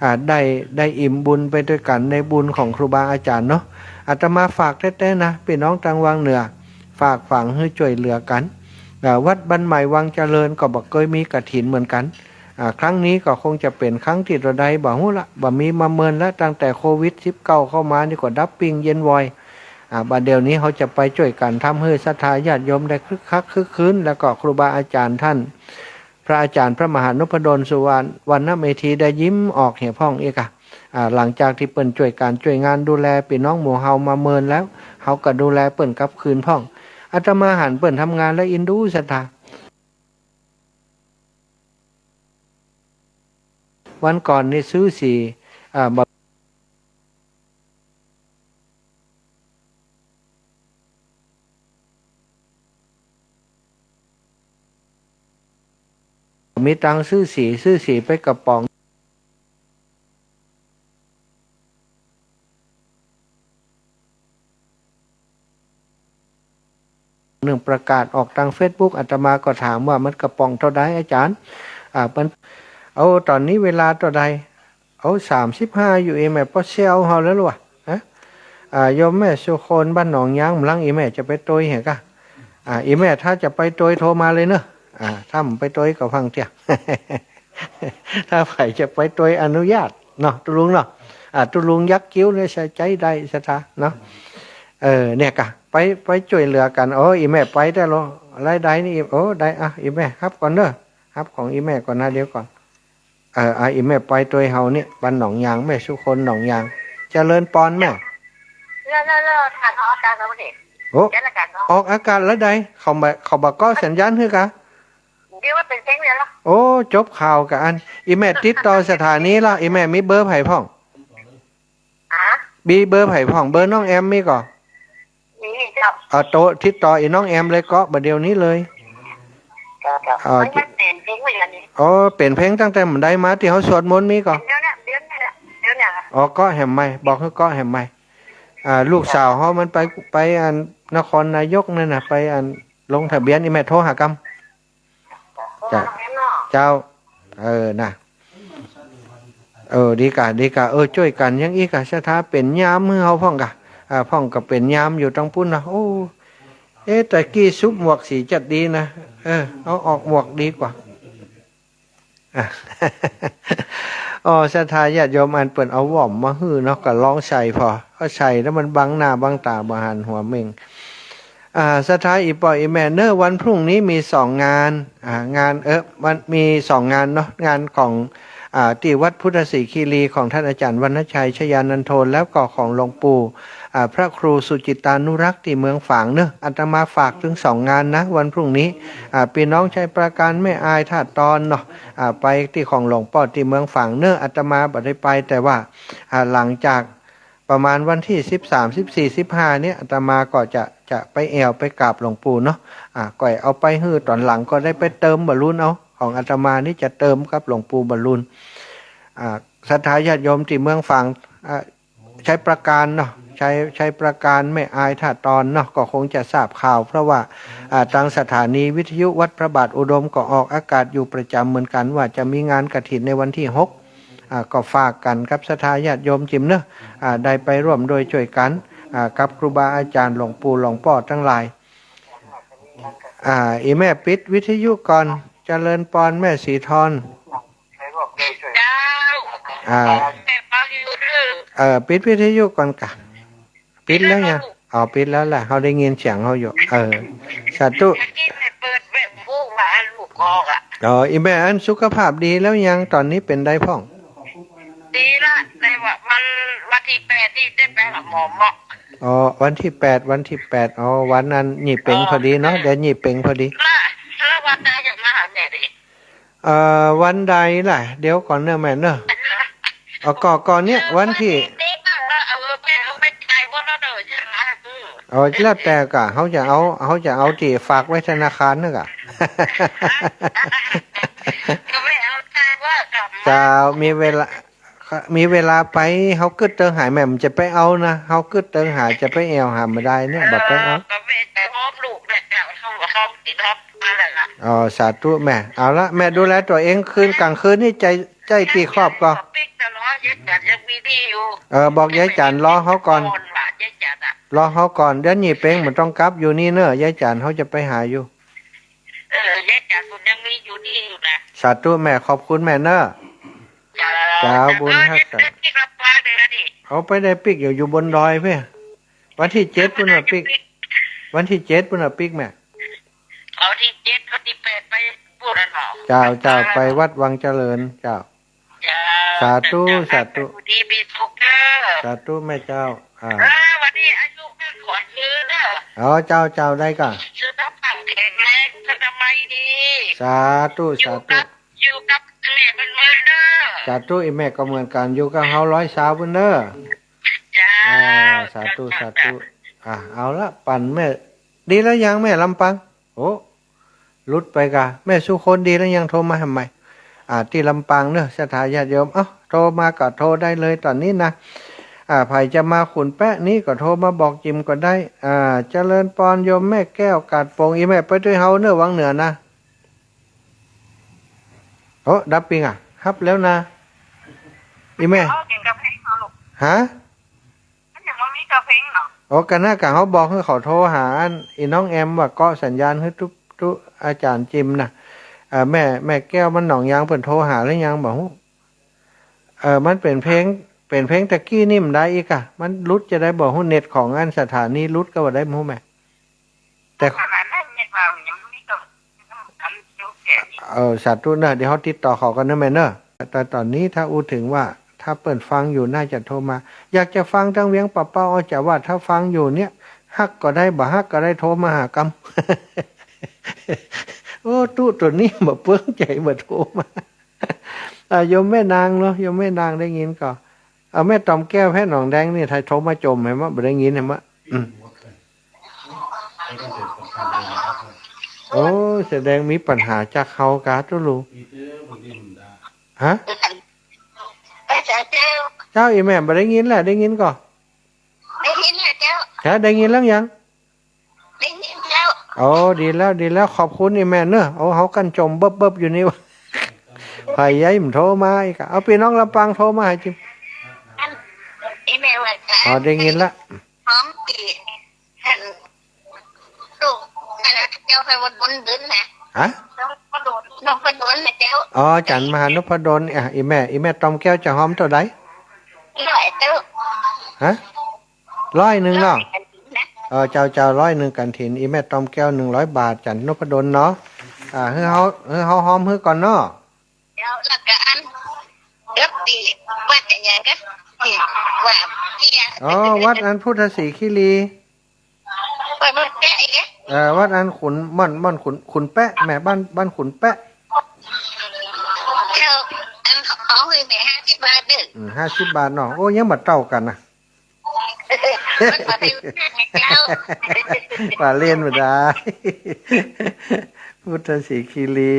อ่า ได้ ได้อิ่มบุญไปตวยกั๋นในบุญของครูบาอาจ๋ารย์เนาะ อาตมาฝากแต๊ๆ นะ ปี้น้องตางวังเหนือ ฝากฝังหื้อจ้วยเหลือกั๋น อ่า วัดบ้านใหม่วังเจริญก็บ่เกยมีกฐินเหมือนกั๋น อ่า ครั้งนี้ก็คงจะเป๋นครั้งตี้เต้าใดบ่ฮู้ละ บ่มีมาเมินละ ตั้งแต่โควิดสิบเก้าเข้ามานี่ก็ดับปิ้งเย็นวอย อ่า บ่าเดี่ยวนี้เฮาจะไปจ้วยกั๋นทำหื้อศรัทธาญาติโยมได้คึกคักคึกคื้น แล้วก็ครูบาอาจ๋ารย์ต้าน พระอาจ๋ารย์พระมหานพดล สุวรรณ วรรณเมธี ได้ยิ้มออกเหียพ่องอี้กะ อ่า หลังจากตี้เปิ้นจ้วยก๋านจ้วยงานดูแลปี้น้องหมู่เฮามาเมินแล้ว เฮาก็ดูแลเปิ้นกลับคืนพ่อง อาตมาหันเปิ้นทำงานแล้วอินดูศรัทธา วันก่อนนี่ซื้อสี อ่า บ่ มีตังค์ซื้อสี ซื้อสีไปกระป๋องนึ่ง ประกาศออกตางเฟซบุ๊ก อาตมาก็ถามว่ามันกระป๋องเต้าใดอาจ๋ารย์ อ่า มัน เอา ต๋อนนี้เวลาเต้าใด เอา สามสิบห้า อยู่ อีแม่ ปอเซลเฮาแล้วหรือวะ ฮะ อ่า โยมแม่สุคนบ้านหนองยาง หลังอีแม่จะไปตวยเหรอกะ อ่า อีแม่ถ้าจะไปตวยโทรมาเลยเนอะ อ่า ถ้าบ่ไปตวยก็ฟังเตี้ย ถ้าใผจะไปตวยอนุญาตเนาะ ตุ๊ลุงเนาะ อ่า ตุ๊ลุงยักคิ้วเนี่ยใช้ได้ศรัทธาเนาะ เออ เนี่ยกะ ไป ไปจ้วยเหลือกั๋น โอ้ อีแม่ไปได้ลอ รายได้นี่ โอ้ ได้ อ่ะ อีแม่ฮับก่อนเนอะ ฮับของอีแม่ก่อนนะ เดี๋ยวก่อน เออ อ่ะ อีแม่ไปตวยเฮานี่ บ้านหนองยาง แม่สุคนหนองยาง เจริญปอนแม่ แล้ว แล้ว แล้ว ท่านออกอากาศแล้วนี่ โอ้ เดี๋ยวละกั๋นเนาะ ออกอากาศแล้วใด เขาบ่ เขาบ่เกาะสัญญาณหื้อกะ เดี๋ยวว่าเป๋นเสียงเดียวละ โอ้ จบข่าวกะอั้น อีแม่ติดต่อสถานีละ อีแม่มีเบอร์ใผพ่อง ฮะ มีเบอร์ใผพ่อง เบอร์น้องแอมมีก่อ มีเจ้า อ่า โตะ ติดต่ออีน้องแอมเลย เกาะบ่าเดี่ยวนี้เลย เจ้า เจ้า อ่า มัน มันเป๋นเพลงไว้อย่างนี้ อ๋อ เป๋นเพลงตั้งแต่บ่าใดมาตี้เฮาสวดมนต์มีก่อ เดี๋ยวเนี่ย เดี๋ยวเนี่ย เดี๋ยวเนี่ย อ๋อ เกาะแหมใหม่ บอกหื้อเกาะแหมใหม่ อ่า ลูกสาวเฮามันไป ไปอันนครนายกนั่นน่ะ ไปอันลงทะเบียน อีแม่โทรหากำ เจ้า เจ้า เออ นะ เออ ดีกะ ดีกะ เออ จ้วยกั๋นยังอี้กะ ศรัทธาเป๋นยามหื้อเฮาพ่องกะ อ่า พ่องก็เป๋นยามอยู่ตางปู๊นนะ โอ้ เอ๊ะ ตะกี้สุบหมวกสีจัดดีนะ เออ เอาออกหมวกดีกว่า อ่ะ อ๋อ ศรัทธาญาติโยมอันเปิ้นเอาหว่อมมาหื้อเนาะ ก็ลองใส่ผ่อ ก็ใส่แล้วมันบังหน้าบังต๋า บ่หันหัวเม่ง อ่า ศรัทธาอี่ป้ออี่แม่เนอะ วันพรุ่งนี้มีสองงาน อ่า งาน เออ วัน มีสองงานเนาะ งานของ อ่า ตี้วัดพุทธสิขิรีของท่านอาจ๋ารย์วรรณชัย ชยานันโท แล้วก็ของหลวงปู่ อ่า พระครูสุจิตตานุรักษ์ตี้เมืองฝางเนอะ อาตมาฝากเถิงสองงานนะ วันพรุ่งนี้ อ่า ปี้น้องชัยปราการ แม่อาย ท่าตอนเนาะ อ่า ไปตี้ของหลวงป้อตี้เมืองฝางเนอะ อาตมาบ่ได้ไป แต่ว่า อ่า หลังจาก ประมาณวันตี้สิบสาม สิบสี่ สิบห้า เนี่ย อาตมาก็จะ จะไปแอ่วไปกราบหลวงปู่เนาะ อ่า ก้อยเอาไปหื้อต๋อนหลังก็ได้ไปเติมบอลลูนเอา ของอาตมานี่จะเติมกับหลวงปู่บอลลูน อ่า ศรัทธาญาติโยมตี้เมืองฝาง อ่า ชัยปราการเนาะ ชัย ชัยปราการ แม่อาย ท่าตอนเนาะ ก็คงจะทราบข่าว เพราะว่า อ่า ตางสถานีวิทยุวัดพระบาทอุดมก็ออกอากาศอยู่ประจ๋ำเหมือนกั๋น ว่าจะมีงานกฐินในวันตี้หก อ่า ก็ฝากกั๋นกับศรัทธาญาติโยมจิมเนอะ อ่า ได้ไปร่วมด้วยจ้วยกั๋น อ่า กับครูบาอาจ๋ารย์หลวงปู่หลวงป้อตังหลาย อ่า อี่แม่ปิดวิทยุก่อน เจริญปอนแม่ศรีทร เจ้า อ่า แม่ฟังอยู่เด้อ เออ ปิดวิทยุก่อนกะ ปิดแล้วยัง อ๋อ ปิดแล้วแหละ เฮาได้ยินเสียงเฮาอยู่ เออ สาธุ ตะกี้แม่เปิดแม่พูดว่าลูกออกอะ อ๋อ อี่แม่อันสุขภาพดีแล้วยัง ต๋อนนี้เป๋นใดพ่อง ดีละ แต่ว่าวัน วันตี้แปดนี่ได้ไปหาหมอเมาะ อ๋อ วันตี้แปด วันตี้แปด อ๋อ วันนั้นหยี่เป๋งพอดีเนาะ เออ เดือนหยี่เป๋งพอดี แล้ว แล้ววันใดจะมาหาแม่ดิ เอ่อ วันใดล่ะ เดี๋ยวก่อนเนอะแม่เนอะ เออ ก็ ก็เนี่ย วันตี้ เออ แม่เอาไปจ่ายหมดแล้วเนอะ ใช่ไหม เออ อ๋อ แล้วแต่กะ เฮาจะเอา เฮาจะเอาตี้ฝากไว้ธนาคารเนอะกะ ก็ไม่เอาตังค์ว่ากลับมา เจ้า มีเวลา มีเวลาไป เฮากึ๊ดเติงหาแม่ บ่จะไปเอานะ เฮากึ๊ดเติงหา จะไปแอ่วหาบ่ได้เนี่ย บ่ไปเอา เออ ก็แม่จะหอมลูกเนี่ย จะเอาหอมติดหอมมาแล้วล่ะ อ๋อ สาธุแม่ เอาละ แม่ดูแลตั๋วเอง คืน กลางคืนนี่ใจ๊ ใจ๊ตี้ครอบก่อ ปิ๊กตลอด ยายจันยังมีหนี้อยู่ เออ บอกยายจันรอเฮาก่อน ก่อนว่ะ ยายจันอะ รอเฮาก่อน เดือนหยี่เป๋งบ่ต้องกลับ อยู่นี่เนอะ ยายจัน เฮาจะไปหาอยู่ เออ ยายจันผมยังมีอยู่นี่อยู่นะ สาธุแม่ ขอบคุณแม่เนอะ เจ้า เจ้า บุญฮักษา เออ เดี๋ยวที่ลำปางเลยนะนี่ เอาไปได้ปิ๊กอยู่ อยู่บนดอยเพ่ วันตี้เจ็ดปู๊นน่ะปิ๊ก วันตี้เจ็ดปู๊นน่ะปิ๊กแม่ เอาตี้เจ็ด วันตี้แปดไปปู๊นน่ะเนาะ เจ้า เจ้า ไปวัดวังเจริญ เจ้า เจ้า สาธุ เจ้า สาธุ อยู่ดีมีสุขเด้อ สาธุแม่เจ้า อ่า เออ วันนี้อายุแม่ขวัญยืนเด้อ อ๋อ เจ้า เจ้า ได้ก่ะ สุขภาพแข็งแรง อนามัยดี สาธุ อยู่ สาธุ กับ อยู่กับแม่เป็นหมื่นเด้อ สาธุ อี่แม่ก็เหมือนกั๋น อยู่กับเฮาร้อยซาวปู๊นเนอะ เจ้า อ่า สาธุ เจ้า สาธุ เจ้า อ่า เอาละ ปั๋นแม่ ดีแล้วยังแม่ลำปาง โอ้ หลุดไปก่ะ แม่สุคนดีแล้วยัง โทรมาทำไม อ่า ตี้ลำปางเนาะ ศรัทธาญาติโยม เอ้า โทรมาก็โทรได้เลยต๋อนนี้นะ อ่า ใผจะมาขุนแป๊ะนี้ก็โทรมาบอกจิมก็ได้ อ่า เจริญปอนโยมแม่แก้วกาดโป่ง อี่แม่ไปตวยเฮาเนาะ วังเหนือนะ โอ้ ดับปิ้งอ่ะ ฮับแล้วนะ อี่แม่ เอาเก่งกับเพลงเอาลูก ฮะ มันยังบ่มีกับเพลงเนาะ โอ้ กะน่ากะเฮาบอกหื้อเขาโทรหาอัน อี่น้องแอมว่าเกาะสัญญาณหื้อตุ๊ ตุ๊อาจ๋ารย์จิมน่ะ เอ่อ แม่ แม่แก้วมันหนองยางเปิ้นโทรหาแล้วยังบ่ฮู้ เอ่อ มันเป๋นเพลง เป๋นเพลงตะกี้นี่มันได้อีกอะ มันหลุดจะได้บ่ฮู้ เน็ตของอันสถานีหลุดก็ว่าได้บ่ฮู้แม่ แต่ ขนาดนั้นเนี่ยว่ายังบ่มีกับ เออ สาธุเนาะ เดี๋ยวเฮาติดต่อเขาก่อนเนาะแม่เนาะ แต่ต๋อนนี้ถ้าอู้เถิงว่า ถ้าเปิ้นฟังอยู่น่าจะโทรมา อยากจะฟังตางเวียงป่าเป้า เอาจ๋าว่าถ้าฟังอยู่เนี่ย ฮักก็ได้ บ่ฮักก็ได้ โทรมาหากำ โอ้ ตุ๊ตั๋วนี้บ่เปิ้งใจ๋บ่โทรมา อ่า โยมแม่นางเนาะ โยมแม่นางได้ยินก่อ เอาแม่ตอมแก้วแพทย์หนองแดงนี่ ใผโทรมาจ่มแหม บ่ได้ยินแหม อืม โอ้ แสดงมีปัญหาจากเฮากาตุ๊ลุง ฮะ เจ้า อี่แม่บ่ได้ยินแหละ ได้ยินก่อ ได้ยินแล้วเจ้า ฮะ ได้ยินแล้วยัง ได้ยินแล้ว โอ้ ดีแล้ว ดีแล้ว ขอบคุณอี่แม่เนาะ โอ้ เฮากั้นจ่มเบิบๆ อยู่นี่ ใผย้ายมันโทรมาอีกอะ เอา ปี้น้องลำปางโทรมาหาจิม อัน อี่แม่ว่า อ๋อ ได้ยินละ หอมตี้ อัน ลูก อันนั้นเจ้าไปบน บนบุญนะ ฮะ นพดล นพดลนะเจ้า อ๋อ อาจ๋ารย์มหานพดล อ่ะ อี่แม่ อี่แม่ตอมแก้วจะหอมเต้าใด ร้อยเจ้า ฮะ ร้อยนึ่งเนาะ ร้อยนึ่งนะ เออ เจ้า เจ้า ร้อยนึ่งกฐิน อี่แม่ตอมแก้ว นึ่งร้อยบาท อาจ๋ารย์นพดลเนาะ อ่า หื้อเฮา หื้อเฮาหอมหื้อก่อนเนาะ เดี๋ยว แล้วก็อัน เดี๋ยวตี้วัดอะหยังกะ ตี้ว่าเตี้ย อ๋อ วัดอันพุทธศรีคีรี วัดมันเตี้ยอีกอะ เอ่อ วัดอันขุน ม่อน ม่อนขุน ขุนแป๊ะ แม่บ้าน บ้านขุนแป๊ะ เจ้า อันของหื้อแม่ห้าสิบบาทเด้อ อืม ห้าสิบบาทเนาะ โอ้ ยังบ่เต้ากั๋นนะ มันบ่ได้เจ้า ว่าเล่นบ่ได้ พุทธศรีคีรี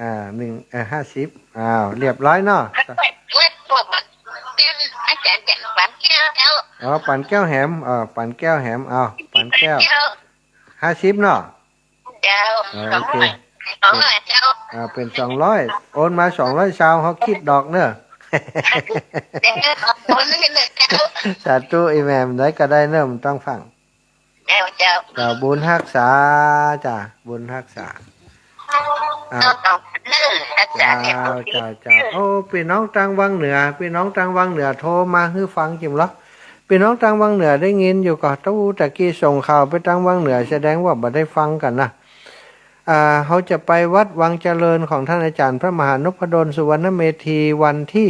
อ่า นึ่ง เอ่อ ห้าสิบ อ้าว เรียบร้อยเนาะ เปิด เปิด เปิด เปิด อาจ๋ารย์จะปานแก้วเจ้า อ๋อ ปานแก้วแหม เออ ปานแก้วแหม อ้าว ปานแก้ว ปานแก้ว ห้าสิบเนาะ เจ้า อ่า โอเค สองร้อย สองร้อยเจ้า อ่า เป๋นสองร้อย โอนมาสองร้อยซาว เฮาคิดดอกเนาะ เดี๋ยวขอบคุณเลยเจ้า สาธุ อี่แม่ ได้ก็ได้เนาะ มันต้องฟัง เจ้า เจ้า เจ้า บุญฮักษาจ้ะ บุญฮักษา อ่า เจ้า เจ้า เจ้า เจ้า เจ้า โอ้ ปี้น้องตางวังเหนือ ปี้น้องตางวังเหนือโทรมาหื้อฟังจิมเหรอ ปี้น้องตางวังเหนือได้ยินอยู่ก่อ ตุ๊ตะกี้ส่งข่าวไปตางวังเหนือ แสดงว่าบ่ได้ฟังกั๋นนะ อ่า เฮาจะไปวัดวังเจริญของต้านอาจ๋ารย์พระมหานพดลสุวรรณเมธีวันตี้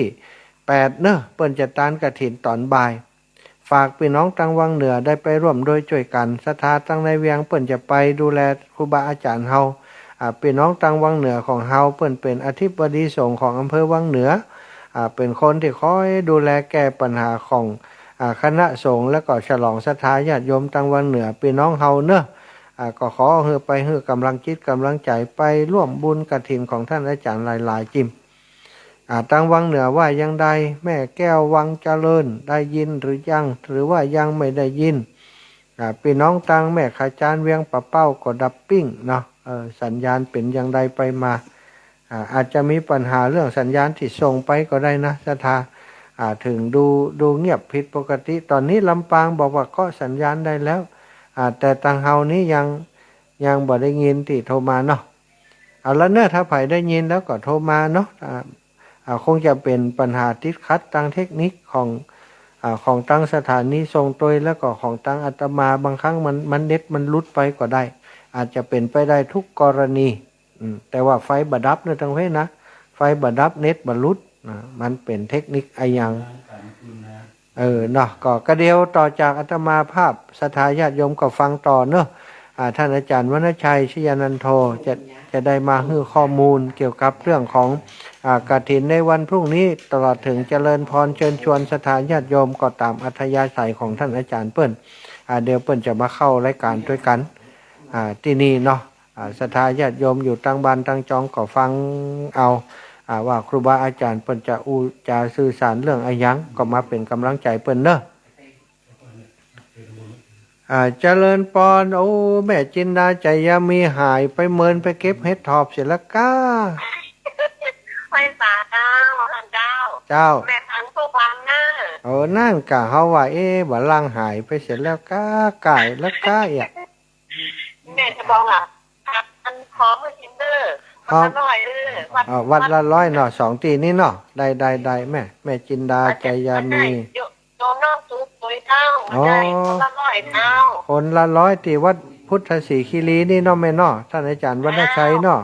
แปดเนาะ เปิ้นจะตานกฐินต๋อนบ่าย ฝากปี้น้องตางวังเหนือได้ไปร่วมด้วยจ้วยกั๋น ศรัทธาตางในเวียงเปิ้นจะไปดูแลครูบาอาจ๋ารย์เฮา อ่า ปี้น้องตางวังเหนือของเฮาเปิ้นเป๋นอธิบดีสงฆ์ของอำเภอวังเหนือ อ่า เป๋นคนตี้คอยดูแลแก้ปัญหาของ อ่า คณะสงฆ์ แล้วก็ฉลองศรัทธาญาติโยมตางวังเหนือปี้น้องเฮาเนาะ อ่า ก็ขอหื้อไปหื้อก๋ำลังจิตก๋ำลังใจ๋ไปร่วมบุญกฐินของต้านอาจ๋ารย์หลายๆ จิม อ่า ตางวังเหนือว่ายังใด แม่แก้ววังเจริญ ได้ยินหรือยัง หรือว่ายังไม่ได้ยิน อ่า ปี้น้องตางแม่ขจานเวียงป่าเป้าก็ดับปิ้งเนาะ เออ สัญญาณเป๋นอย่างใดไปมา อ่า อาจจะมีปัญหาเรื่องสัญญาณตี้ส่งไปก็ได้นะ ศรัทธา อ่า เถิงดู ดูเงียบผิดปกติ ต๋อนนี้ลำปางบอกว่าเกาะสัญญาณได้แล้ว อ่า แต่ตางเฮานี้ยัง ยังบ่ได้ยินตี้โทรมาเนาะ เอาละเนาะ ถ้าใผได้ยินแล้วก็โทรมาเนาะ อ่า อ่า คงจะเป๋นปัญหาติดขัดตางเทคนิคของ อ่า ของตางสถานีส่งตวย แล้วก็ของตางอาตมา บางครั้งมัน มันเน็ตมันหลุดไปก็ได้ อาจจะเป๋นไปได้ทุกกรณี อืม แต่ว่าไฟบ่ดับเนาะตางเฮานะ ไฟบ่ดับ เน็ตบ่หลุดนะ มันเป๋นเทคนิคอะหยัง เออ เนาะ ก็กระเดียวต่อจากอาตมาภาพ ศรัทธาญาติโยมก็ฟังต่อเนาะ อ่า ต้านอาจ๋ารย์วรรณชัย ชยานันโท จะ จะได้มาหื้อข้อมูลเกี่ยวกับเรื่องของ อ่า กฐินในวันพรุ่งนี้ ตลอดเถิงเจริญพรเชิญชวนศรัทธาญาติโยมก็ตามอัธยาศัยของต้านอาจ๋ารย์เปิ้น อ่า เดี๋ยวเปิ้นจะมาเข้ารายก๋านตวยกั๋น อ่า ตี้นี่เนาะ อ่า ศรัทธาญาติโยมอยู่ตางบ้านตางจองก็ฟังเอา อ่า ว่าครูบาอาจ๋ารย์เปิ้นจะอู้จ๋าสื่อสารเรื่องอะหยัง ก็มาเป๋นก๋ำลังใจ๋เปิ้นเนาะ อ่า เจริญปอน โอ้ แม่จินดา ใจ๋ยามีหายไปเมินไปเก็บเห็ดถอบเสียแล้วก้า ไหว้สาเจ้า ท่านเจ้า เจ้า แม่ฟังทุกวันเน่อ โอ้ นั่นก่ะ เฮาว่า เอ๊ะ บ่าลางหายไปเสียแล้วก้า ก๋ายแล้วก้าเอี่ย แม่จะบอกอ่ะ พักอันขอมื้อกินเน่อ อ๋อ วัดละร้อยเออ วัด อ๋อ วัดละร้อยเนาะ สองตี้นี้เนาะ ได้ ได้ ได้ แม่ แม่จินดา อาจารย์ ใจ๋ยามี อาจารย์ โยมน้องตุ๊กโดยเจ้า อ๋อ ได้ คนละร้อยเจ้า คนละร้อยตี้วัดพุทธศรีคีรีนี่เนาะแม่เนาะ ท่านอาจ๋ารย์วรรณชัยเนาะ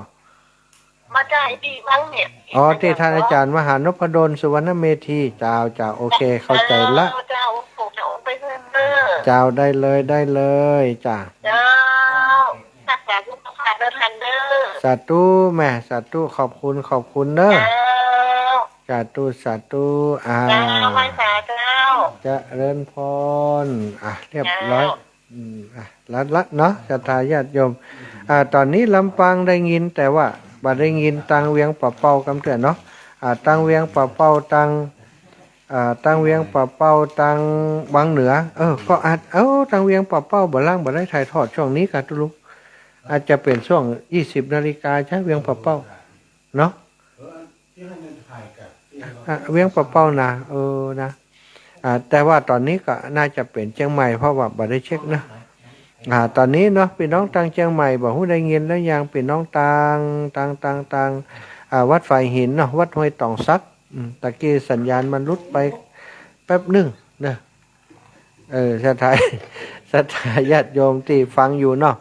มาได้ตี้วังเนี่ย อ๋อ ตี้ท่านอาจ๋ารย์มหานพดลสุวรรณเมธี เจ้า เจ้า โอเค เข้าใจ๋ละ เจ้า เจ้า โอ้โห จะออกไปเพิ่มเด้อ เจ้า ได้เลย ได้เลย จ้ะ เจ้า รักษาสุขภาพเด้อท่านเด้อ สาธุแม่ สาธุ ขอบคุณ ขอบคุณเนาะ เจ้า สาธุ สาธุ อ่า เจ้า ไหว้สาเจ้า เจริญพร อ่ะ เรียบร้อย เจ้า อืม อ่ะ ละ ละเนาะ ศรัทธาญาติโยม อ่า ต๋อนนี้ลำปางได้ยิน แต่ว่าบ่ได้ยินตางเวียงป่าเป้ากำเตื้อเนาะ อ่า ตางเวียงป่าเป้า ตาง อ่า ตางเวียงป่าเป้า ตางวังเหนือ เออ ก็อาจ เอ้า ตางเวียงป่าเป้าบ่าลางบ่ได้ถ่ายทอดช่วงนี้กาตุ๊ลุง อาจจะเป๋นช่วงยี่สิบนาฬิกาใจ้ เวียงป่าเป้า เนาะ อ่ะ เวียงป่าเป้านะ เออ นะ อ่า แต่ว่าต๋อนนี้ก็น่าจะเป๋นเจียงใหม่ เพราะว่าบ่ได้เช็คนะ อ่า ต๋อนนี้เนาะ ปี้น้องตางเจียงใหม่ บ่ฮู้ได้ยินแล้วยัง ปี้น้องตาง ตาง ตาง ตาง อ่า วัดฝายหินเนาะ วัดห้วยต๋องสัก อืม ตะกี้สัญญาณมันหลุดไปแป๊บนึ่งเนาะ เออ ศรัทธา ศรัทธาญาติโยมตี้ฟังอยู่เนาะ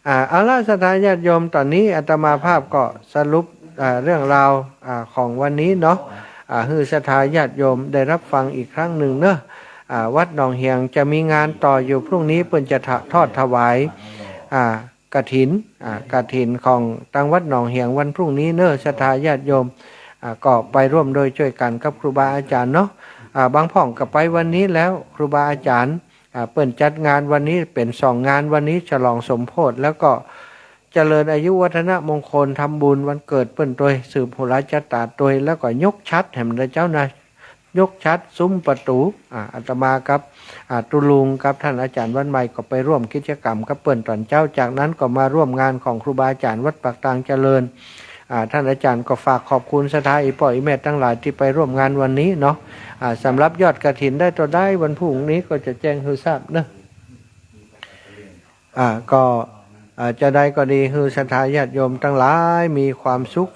อ่า เอาละ ศรัทธาญาติโยม ต๋อนนี้อาตมาภาพก็สรุป อ่า เรื่องราว อ่า ของวันนี้เนาะ อ่า หื้อศรัทธาญาติโยมได้รับฟังอีกครั้งนึ่งเนาะ อ่า วัดหนองเหียงจะมีงานต่ออยู่พรุ่งนี้ เปิ้นจะถะ ทอดถวาย อ่า กฐิน อ่า กฐินของตางวัดหนองเหียงวันพรุ่งนี้เนาะ ศรัทธาญาติโยม อ่า ก็ไปร่วมโดยจ้วยกั๋นกับครูบาอาจ๋ารย์เนาะ อ่า บางพ่องก็ไปวันนี้แล้ว ครูบาอาจ๋ารย์ อ่า เปิ้นจัดงานวันนี้เป๋นสองงาน วันนี้ฉลองสมโภช แล้วก็เจริญอายุวัฒนมงคล ทำบุญวันเกิดเปิ้นตวย สืบโหราชะต๋าตวย แล้วก็ยกฉัตรแหมนะเจ้านะ ยกฉัตร สุมประตู๋ อ่า อาตมากับ อ่า ตุ๊ลุงกับท่านอาจ๋ารย์วันใหม่ก็ไปร่วมกิจกรรมกับเปิ้นต๋อนเจ๊า จากนั้นก็มาร่วมงานของครูบาอาจ๋ารย์วัดปากตางเจริญ อ่า ท่านอาจ๋ารย์ก็ฝากขอบคุณศรัทธาอี่ป้ออี่แม่ตังหลายตี้ไปร่วมงานวันนี้เนาะ อ่า สำหรับยอดกฐินได้เต้าใดวันพรุ่งนี้ก็จะแจ้งหื้อทราบเนาะ อ่า ก็ อ่า จะใดก็ดี หื้อศรัทธาญาติโยมตังหลายมีความสุข